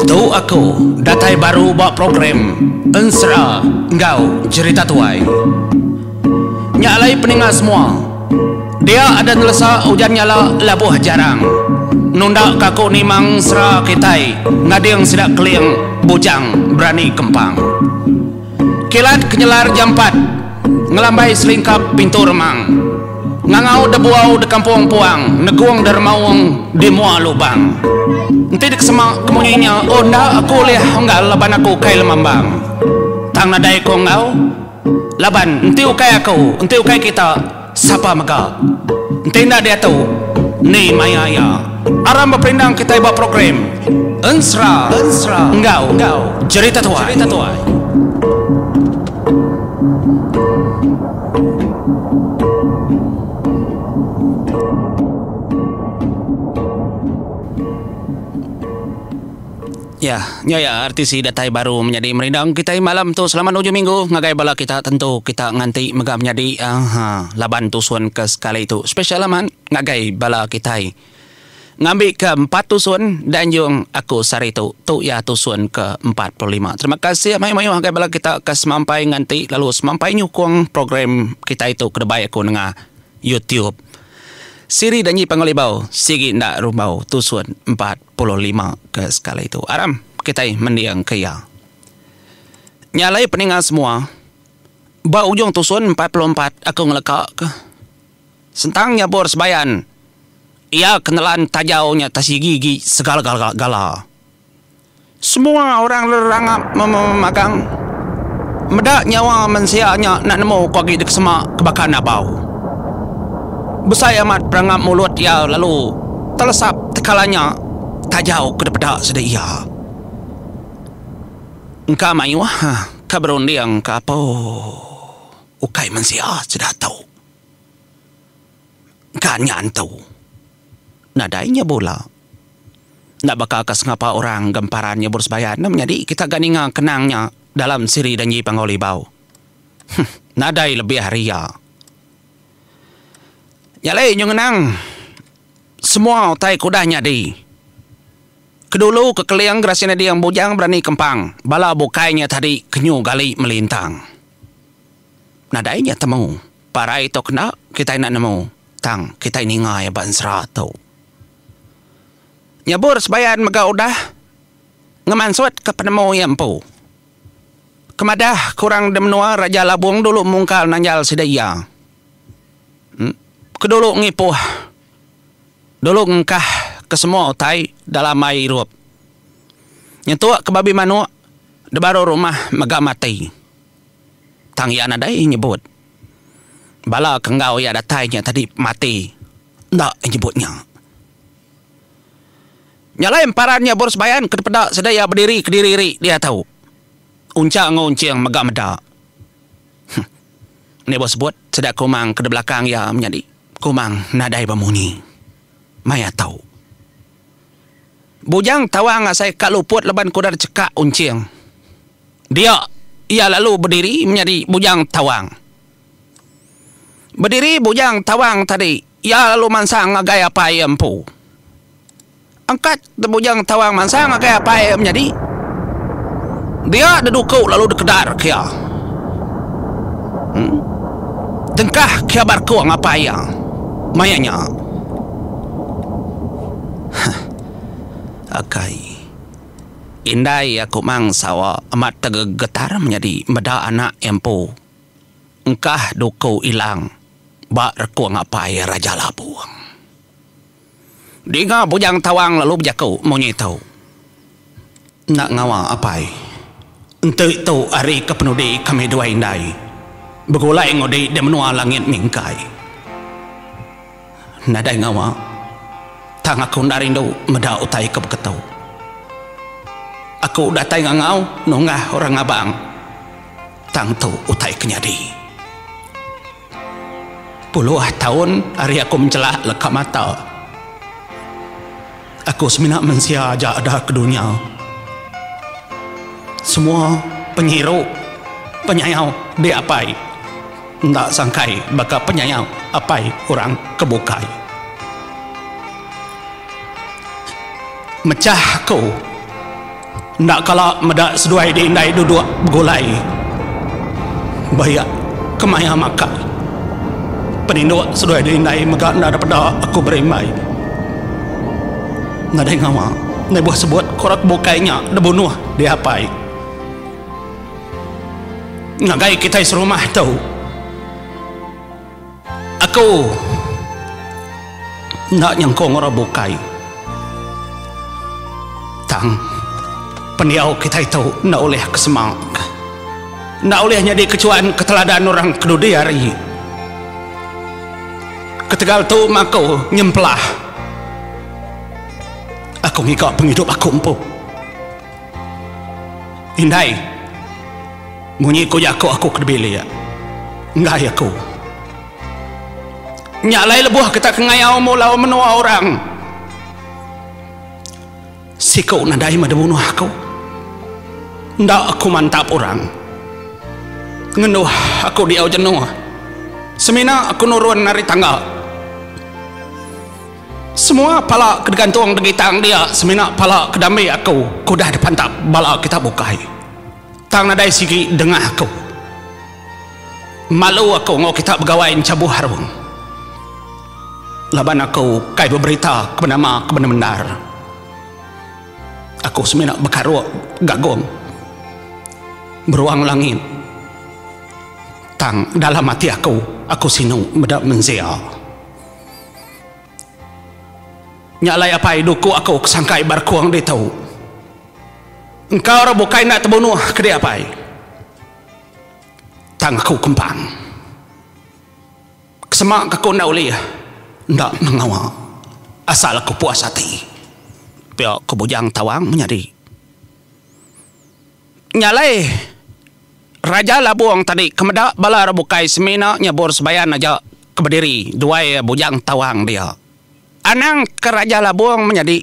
Tu aku datai baru ba program Ensera enggau Jerita Tuai. Nya alai peninga semua, dia ada nelesa ujan nyala labuh jarang. Nunda ka aku nimang ensera kitai ngading sida keling bujang berani kempang. Kilat kenyelar jampat ngelambai selingkap pintu remang. Ngangau debuau de kampung puang negung de remaung di mua lubang. Enti dek sema ke munyi nya oh enda aku ulih unggal laban aku ukai lemambang. Tang nadai ku enggau laban enti ukai aku enti ukai kita sapa mega. Enti enda diatu ni maya iya. Aram beperindang kitai ba program Ensera enggau Jerita Tuai. Ya, nya ya RTC datai baru menyadi merindang kitai malam tu selamat ujung minggu ngagai bala kita tentu kita nganti mega menyadi aaa laban tusun ke sekali tu special amat ngagai bala kitai. Ngambika empat tusun dianjung aku sehari tu. Tu iya tusun ke 45. Terima kasih mayuh-mayuh ngagai bala kita ke semampai nganti lalu semampai nyukung program kitai tu ke debai aku nengah YouTube. Siri Danji Panggau Libau sigi enda rumbau tusun 45 ke sekali tu. Aram kitai mending ke iya. Nya alai peninga semua ba ujung tusun 44 aku ngeleka ke. Sentang nyabur sebayan, iya ke nelan tajau nya tasigi gi segala-gala. Semua orang lerangap memagang meda nyawa mensia nya enda nemu ku agi dikesema ke baka nabau. Besai amat perangap mulut iya lalu telesap tekala nya tajau ke dipeda sida iya. Engka mayuh ke berunding ke apo ukai mensia sida tu. Ka nya antu. Nadai nya bula. Enda baka ka sengapa orang gemparan nyebur sebayan ne menyadi kita ga ninga kenang nya dalam siri danji Panggau Libau. Huh nadai lebih ari iya. Nya alai nyu ngenang semua utai ke udah nyadi. Kedulu ke Keling Gerasi Nading Bujang Berani Kempang bala bukai nya tadi ke nyu gali melintang. Nadai nya temu. Parai tu kena kitai enda nemu tang kitai ninga iya ba ensera tu. Nyebur sebayan mega udah ngemansutka penemu iya empu. Ke madah ke orang di menua Raja Labung dulu mungkal nanjal sida iya. Ke dulu ngipuh dulu ngengkah ke semua utai dalam ai irup. Nyentuk ke babi manuk di baruh rumah mega mati. Tang iya nadai nyebut. Bala ke enggau iya datai nya tadi mati enda nyebut nya. Nya alai emparan nya Borus Bayan ke dipeda sida iya bediri kediri ri diatu. Uncha enggau Unching mega meda. Huh. Enda ibuh sebut sida Kumang ke di belakang iya menyadi Kumang nadai bemunyi. Maya tu. Bujang Tawang asai ka luput laban ke udah dicekak Unching. Dia iya lalu bediri menyadi Bujang Tawang. Bediri Bujang Tawang tadi, iya lalu mansang ngagai apai iya empu. Angkat te Bujang Tawang mansang ngagai apai iya menyadi. Dia deduku lalu dekedar ke iya. Em. Tengkah ke iya barkung apai iya maya nya. Heh. Akai. Indai aku mang sawa amat tegegetar menyadi meda anak iya empu engkah duku ilang ba rekung apai Raja Labung. Dinga Bujang Tawang lalu bejaku munyi tu. Enda ngawa apai. Enti tu hari ke penudi kami duai indai begulai ngudi di menua langit mingkai. Nadai ngawa. Tang aku enda rindu meda utai ke beketu. Aku datai ngangau nunggah orang ngabang. Tang tu utai ke nyadi. Puluh taun ari aku menchelak leka mata. Aku semina mensia aja ada ke dunya. Semua penyiru, penyayau di apai enda sangkai baka penyayau apai orang ke bukai. Mechah aku enda kala meda seduai di indai duduk begulai ba iya kemaya makai. Peninduk seduai di indai mega enda dipeda aku berimbai. Nadai ngawa lebuh sebut ke orang bukai nya dibunuh diapai. Ngagai kitai serumah tu. Aku enda nyengkung orang bukai. Tang, pendiau kitai tu enda ulih kesema. Enda ulih nyadi kechuan ke teladan orang ke dudi hari. Ketegal tu meh aku nyempelah. Aku ngiga pengidup aku empu. Indai. Munyi ku jaku aku ke dibilik. Enggai aku. Nya alai lebuh kita ke ngayau mulau menua orang. Siku nadai meh dibunuh aku. Enda aku mantap orang. Ngenduh aku diau jenuh. Semina aku nurun ari tangga. Semua pala ke digantung digitang dia semina pala ke diambi aku ke udah dipantap bala kita bukai. Tang nadai sigi dengah aku. Malu aku enggau kita begawai enchabuh arung. Laban aku kai beberita ke benama ke bendar-bendar. Aku semina bekaruk gagung beruang langit. Tang dalam ati aku, aku sinu meda mensia. Nya alai apai duku aku ke sangkai ba rekung ditu. Engka orang bukai enda tebunuh ke dia apai. Tang aku kempang. Kesema ke aku enda ulih enda mengawa asal aku puas ati. Pia ku Bujang Tawang menyadi. Nya alai Raja Labung tadi ke meda bala orang bukai semina nyebur sebayan aja ke bediri duai Bujang Tawang dia. Anang ke Raja Labung menyadi.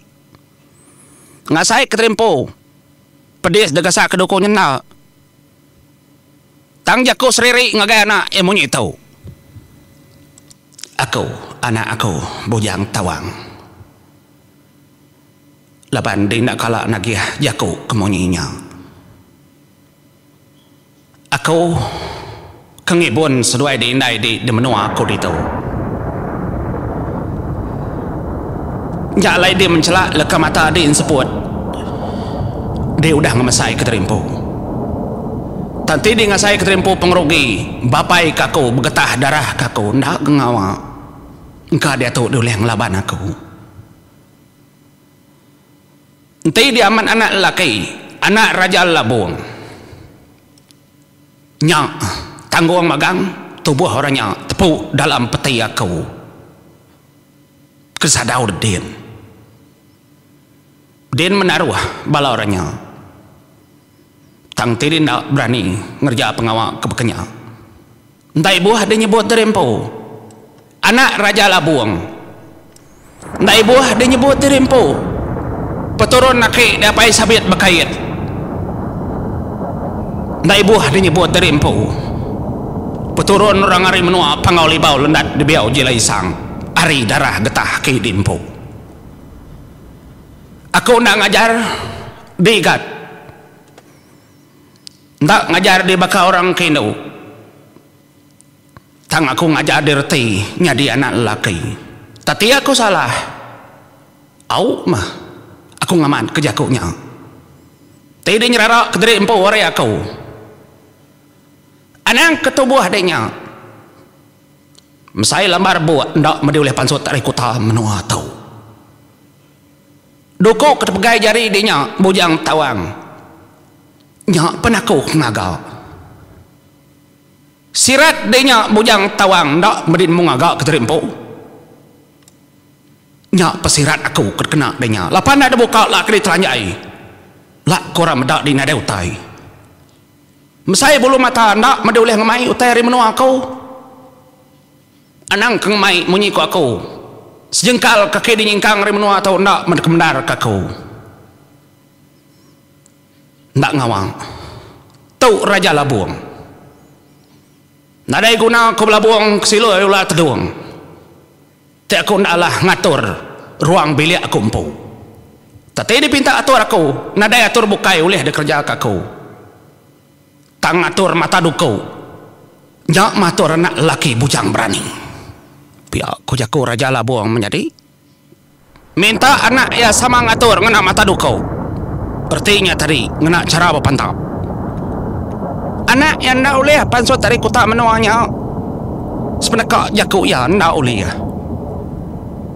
Ngasai ke terimpu pedis degasa ke duku nyenda. Tang jaku seriri ngagai anak iya munyi tu. Aku anak aku Bujang Tawang. Laban di enda kala nagih jaku ke munyi nya. Aku ke ngibun seduai di indai di di menua aku ditu. Nya alai di menchelak leka mata di enseput di udah ngemesai ke diri empu. Tang ti di ngasai ke diri empu pengerugi bapai ke aku begetah darah ke aku enda ke ngawa engka diatu di ulih ngelaban aku. Enti di amat anak lelaki, anak Raja Labung. Nya tanggung magang tubuh orang nya tepu dalam peti aku ke sadau din. Din menaruh bala orang nya. Tang ti enda berani ngereja pengawa ke baka nya. Enda ibuh deh nyebut diri empu. Anak Raja Labung. Enda ibuh deh nyebut diri empu. Peturun aki deh apai sabit bekait. Enda ibuh deh nyebut diri empu. Peturun orang ari menua Panggau Libau Lendat Dibiau Jila Isang ari darah getah aki di empu. Aku enda ngajar di igat. Enda ngajar di baka orang ke indu. Tang aku ngajar di reti nyadi anak lelaki. Tati aku salah. Au meh aku ngamat ke jaku nya. Ti di nyerara kediri empu ari aku. Anang ke tubuh di nya. Mesai lambar buk enda medi ulih pansut ari kuta menua tu. Duku ke tepegai jari di nya Bujang Tawang. Nya pen aku ke ngaga. Sirat di nya Bujang Tawang enda medi nemu ngaga ke diri empu. Nya pesirat aku ke kena di nya. Lapa enda dibuka la ke ditelanjai. La ke orang meda di nadai utai. Mesai bulu mata enda meda ulih ngemai utai ari menua aku. Anang ke ngemai munyi ku aku. Sejengkal kaki dinyingkang ari menua tu enda meda kemendar ke aku. Enda ngawa. Tu Raja Labung. Nadai guna aku belabung ke silu ari ular tedung. Ti aku enda alah ngatur ruang bilik aku empu. Kati dipinta atur aku, nadai atur bukai ulih dikerejaka aku. Tang atur mata duku nya mah atur anak lelaki bujang berani. Pia ku jaku Raja Labung menyadi. Minta anak iya sama ngatur ngena mata duku. Reti nya tadi ngena chara bepantap. Anak iya enda ulih pansut ari kuta menua nya. Sepeneka jaku iya enda ulih.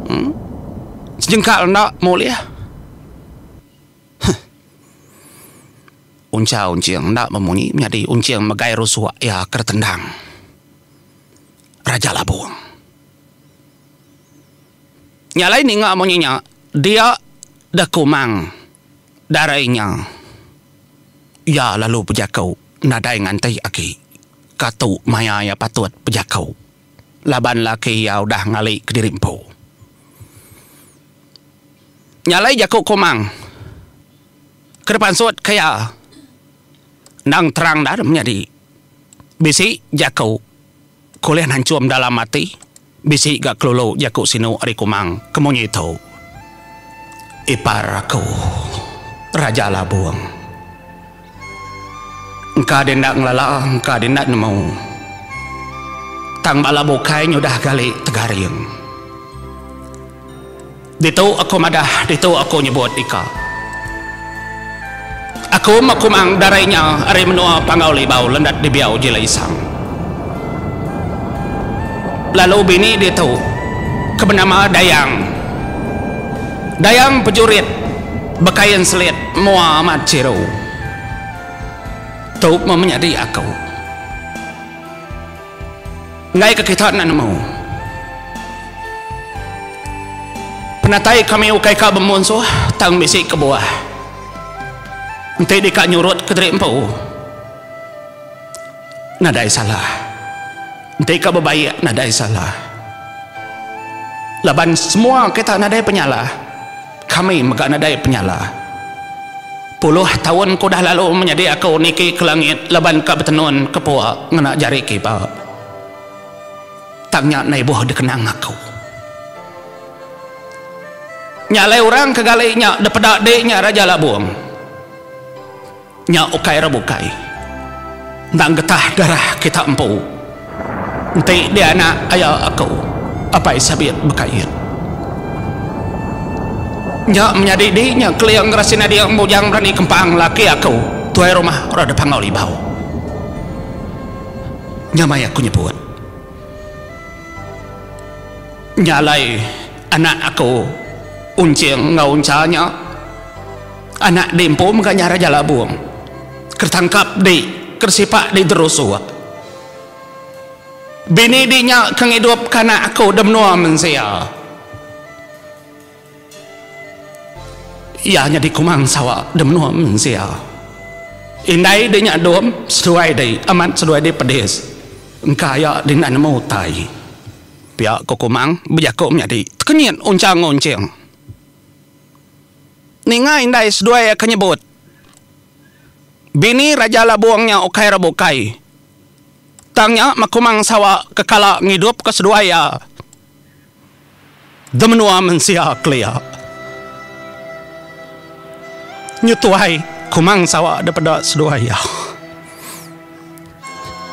Em. Sejengkal enda meh ulih. Huh. Uncha Unching enda memunyi menyadi Unching megai rusuk iya ke retendang Raja Labung. Nya alai ninga munyi nya dia deh Kumang darai nya. Iya lalu bejaku nadai nganti agi ka tu maya iya patut bejaku laban laki iya udah ngali kediri empu. Nya alai jaku Kumang ke dipansut ke iya endang terang enda menyadi bisi jaku ke ulih nanchum dalam ati. Bisi ga kelulu jaku sinu ari Kumang ke munyi tu. Ipar aku, Raja Labung. Engka deh enda ngelala, engka deh enda nemu. Tang bala bukai nyudah gali tegaring. Ditu aku madah, ditu aku nyebut ika. Aku mekumang darai nya ari menua Panggau Libau Lendat Dibiau Jila Isang. Lalu bini ditu ke benama Dayang. Dayang pejurit bekain selit mua amat chiru. Tu meh menyadi aku. Enggai ke kita enda nemu. Penatai kami ukai ka bemunsuh tang bisi kebuah. Enti deka nyurut kediri empu nadai salah. Enti ka bebaik nadai salah. Laban semua kita nadai penyalah. Kami mega nadai penyalah. Puluh taun ke udah lalu menyadi aku niki ke langit laban ka betenun ke pua ngena jari kiba. Tang nya enda ibuh dikenang aku. Nya alai orang ke gali nya dipeda dik nya Raja Labung. Nya ukai ra bukai. Endang getah darah kita empu. Enti di anak aya aku, Apai Sabit bekait. Nya menyadi di nya Keling Rasin Ading Bujang Berani Kempang laki aku, tuai rumah ra Panggau Libau. Nya mai aku nyebut. Nya alai anak aku Unching enggau Uncha nya. Anak di empu mega nya Raja Labung ke ditangkap di ke disipak di Derusuk. Bini di nya ke ngidupka anak aku di menua mensia. Iya nyadi kumang sawa di menua mensia. Indai di nya dum seduai di amat seduai di pedis engka iya di enda nemu utai. Pia ko Kumang bejaku menyadi tekenyit unchang ngunching. Ninga indai seduai iya ke nyebut, Bini Raja Labung nya ukai ra bukai. Tang nya mekumang sawa ke kala ngidupka seduai iya de menua mensia kelia. Nyu tuai kumang sawa daripada seduai iya.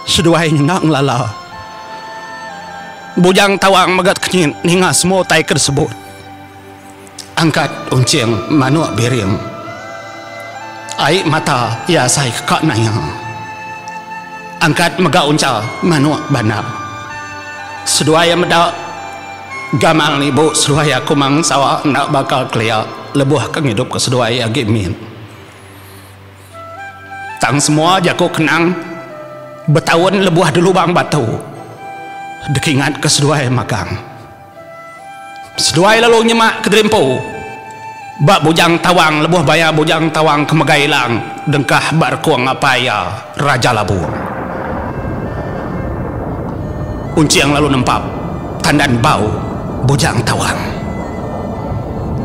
Seduai nya enda ngelala. Bujang Tawang mega tekenyit ninga semua utai ke disebut. Angkat unching manuk biring. Ai mata iya asai ke ka naya. Angkat mega uncha manuk bandar. Seduai iya meda gamal ibu seduai iya kumang sawa enda baka kelia lebuh ke ngidupka seduai iya agi mit. Tang semua jaku kenang betaun lebuh di lubang batu dikingatka seduai magang. Seduai lalu nyema kediri empu ba Bujang Tawang lebuh baya Bujang Tawang ke megai ilang dengkah ba rekung apai iya Raja Labung. Unching lalu nempap tandan bau Bujang Tawang.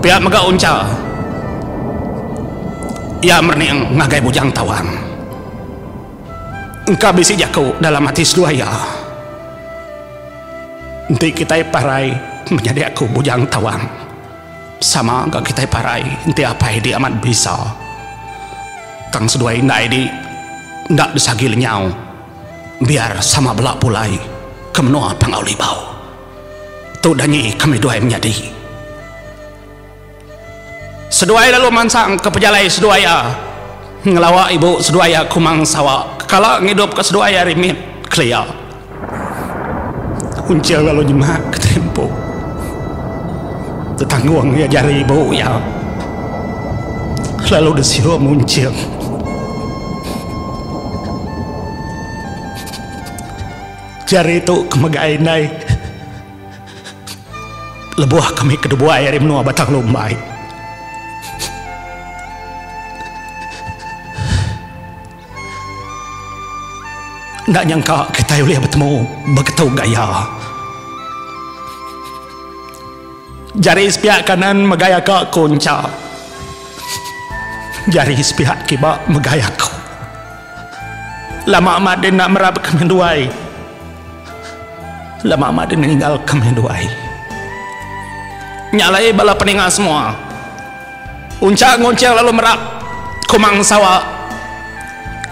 Pia mega Uncha iya merening ngagai Bujang Tawang. Engka bisi jaku dalam ati seduai iya. Enti kitai parai menyadi aku Bujang Tawang. Sama ga kitai parai enti apai di amat bisa. Tang seduai indai di enda disagi lenyau biar sama bela pulai ke menua Panggau Libau. Tu danyi kami duai menyadi. Seduai lalu mansang ke pejalai seduai iya ngelawa ibu seduai iya Kumang Sawa ke kala ngidupka seduai ari mit kelia. Unching lalu nyemak ke tempo tetanggung iya jari ibu iya lalu disium Unching. Jari tu ke megai indai. Lebuh kami ke dibuai ari menua Batang Lumbai. Enda nyangka kitai ulih betemu beketu gaya. Jari sepiak kanan megai aka ku encha. Jari sepiak kiba megai aku. Lama amat deh enda merap kami duai. Lama amat deh ninggal kami duai. Nya alai bala peninga semua. Uncha ngunching lalu merap Kumang Sawa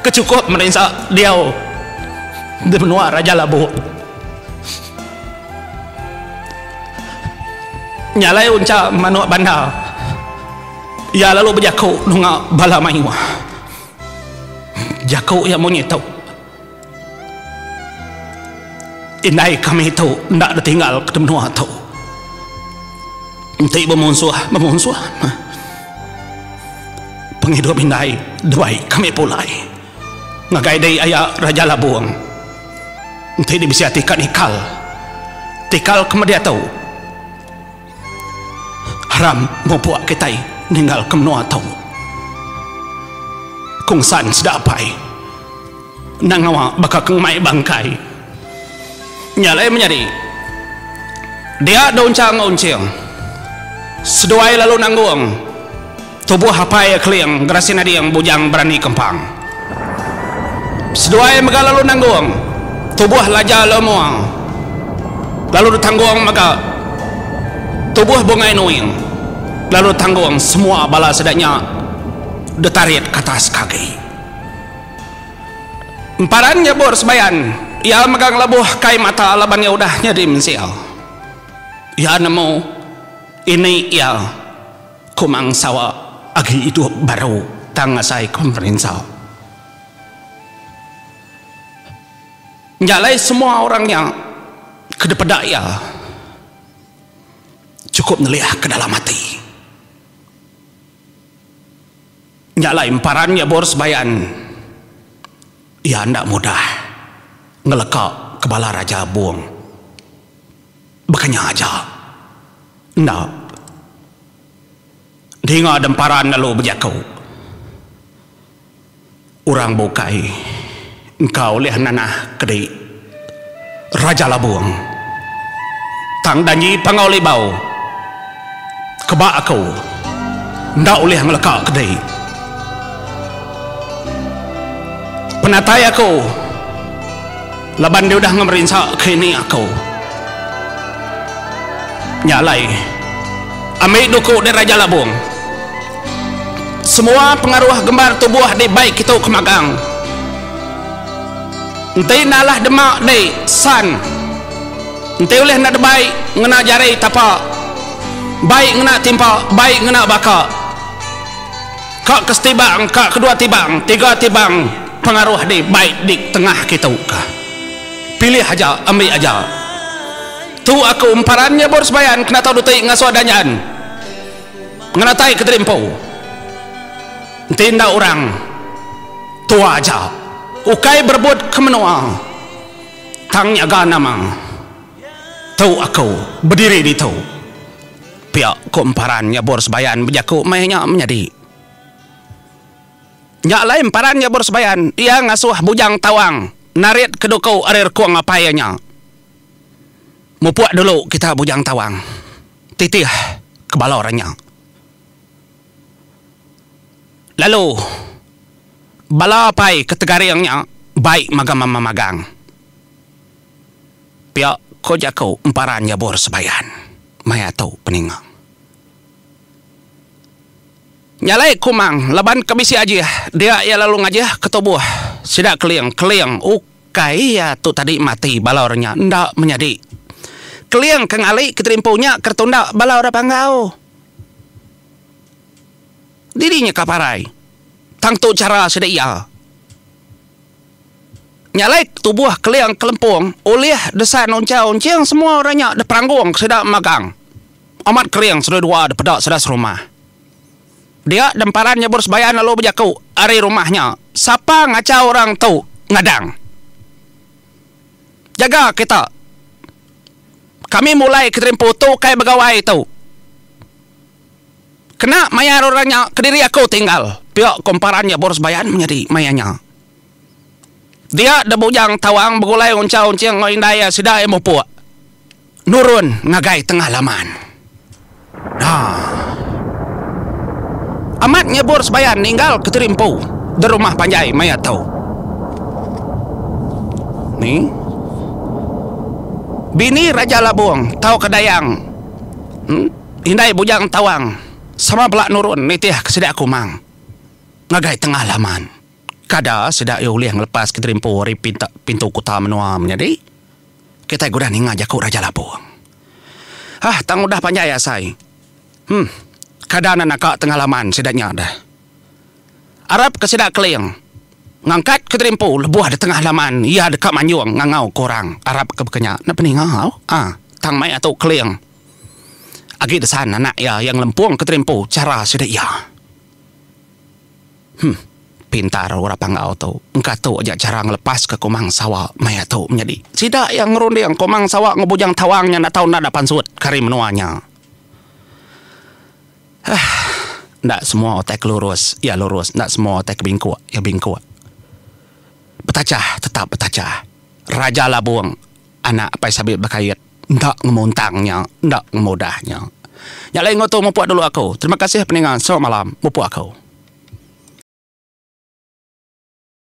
ke chukup merinsa diau di menua Raja Labuk. Nya alai uncha manuk banda iya lalu bejaku nunga bala mayuh. Jaku iya munyi tu, Indai kami tu enda ditinggal ke menua tu. Enti bemunsuh, bemunsuh meh. Pengidup indai dibai kami pulai ngagai dei aya Raja Labung. Enti di bisi ati ka nikal, tikal ke meh diatu. Haram mupuk kitai ninggalka menua tu. Kungsan sida apai enda ngawa baka ke ngemai bangkai. Nya alai menyadi dia Doncha enggau Enching seduai lalu nanggung tubuh apai iya Keling Gerasi Nading Bujang Berani Kempang. Seduai mega lalu nanggung tubuh Laja Lemoa lalu ditanggung mega tubuh Bungai Nuing lalu ditanggung semua bala sida nya ditarit ke atas kaki. Emparan nyebur sebayan iya mega ngelebuh kai mata laban iya udah nyadi mensia. Iya nemu ini iya. Kumang Sawa agi idup baru tang asai ke pemerinsa. Nya alai semua orang nya ke dipeda iya chukup nyeliah ke dalam ati. Nya alai emparan iya bor sebayan iya enda mudah ngeleka ke bala raja bung. Baka nya aja. Enda. Dinga demparan lalu bejaku. Orang bukai engka ulih nanah kedi Raja Labung. Tang danji Panggau Libau keba aku enda ulih ngeleka kedi. Penatai aku. Laban dia udah ngemerinsa ke ini aku. Nya alai, ambi duku di Raja Labung. Semua pengaruh gembar tubuh di bai kitu ke magang. Enti enda alah dema di san. Enti ulih enda debai ngena jari tapa. Bai ngena timpa, bai ngena baka. Ka ke setibang, ka kedua tibang, tiga tibang pengaruh di bai di tengah kitu ka. Pilih aja, ambi aja. Tu aku emparan nyebur sebayan kena tau duti ngasuh danjan. Ngenatai kediri empu. Enti enda orang tua aja. Ukai berebut ke menua. Tang nyaga nama. Tu aku bediri ditu. Pia ku Emparan Nyabur Sebayan bejaku meh nya menyadi. Nya alai Emparan Nyabur Sebayan iya ngasuh Bujang Tawang narit ke duku ari rekung apai iya nya. Mupuk dulu kita Bujang Tawang titih ke bala orang nya. Lalu bala apai ke tegaring nya bai magang magang. Pia ko jaku Emparan Nyabur Sebayan maya tu peninga. Nya alai Kumang laban ke bisi ajih dia iya lalu ngajih ke tubuh sida Keling. Keling ukai iya tu tadi mati bala orang nya enda menyadi. Keling ke ngali ke terimpu nya ke tunda bala orang Panggau. Diri nya ka parai. Tang tu chara sida iya. Nya alai tubuh Keling Kelempung ulih desan unchau unching semua orang nya diperanggung sida magang. Amat kering seduai dua dipeda sida serumah. Dia Demparan nyebur sebayan lalu bejaku ari rumah nya, Sapa ngachau orang tu ngadang? Jaga kita. Kami mulai keterimpu tu kai begawai tu. Kena mayar orang nya kediri aku tinggal, pia ko Emparan nyebur sebayan menyadi maya nya. Dia Debujang Tawang begulai unchau unching enggau indai iya sida iya mupuk. Nurun ngagai tengah laman. Haa. Amat nyebur sebayan ninggal ketiri empu di rumah panjai maya tu. Ni. Bini Raja Labung tauka Dayang Indai Bujang Tawang sama bela nurun nitih ke sida Kumang ngagai tengah laman. Kada sida iya ulih ngelepas ketiri empu ari pintu kuta menua menyadi. Kitai ke udah ninga jaku Raja Labung. Hah tang udah panjai asai. Huh kada enda naka tengah laman sida nya deh. Arap ke sida Keling ngangkat ke diri empu lebuh di tengah laman iya deka manjung ngangau ke orang arap ke baka nya. Enda peninga au ah tang mai atu Keling agi desan anak iya iya ngelempung ke diri empu chara sida iya. Huh. Pintar orang Panggau tu. Engka tu aja chara ngelepaska Kumang Sawa maya tu menyadi. Sida iya ngerunding Kumang Sawa enggau Bujang Tawang nya enda tau enda pansut ke ari menua nya. Huh. Enda semua utai ke lurus iya lurus, enda semua utai ke bingkuk iya bingkuk. Betachah tetap betachah. Raja Labung anak Apai Sabit Bekait enda ngemuntang nya, enda ngemudah nya. Nya alai enggau tu mupuk dulu aku. Terima kasih peninga. Selamat malam. Mupuk aku.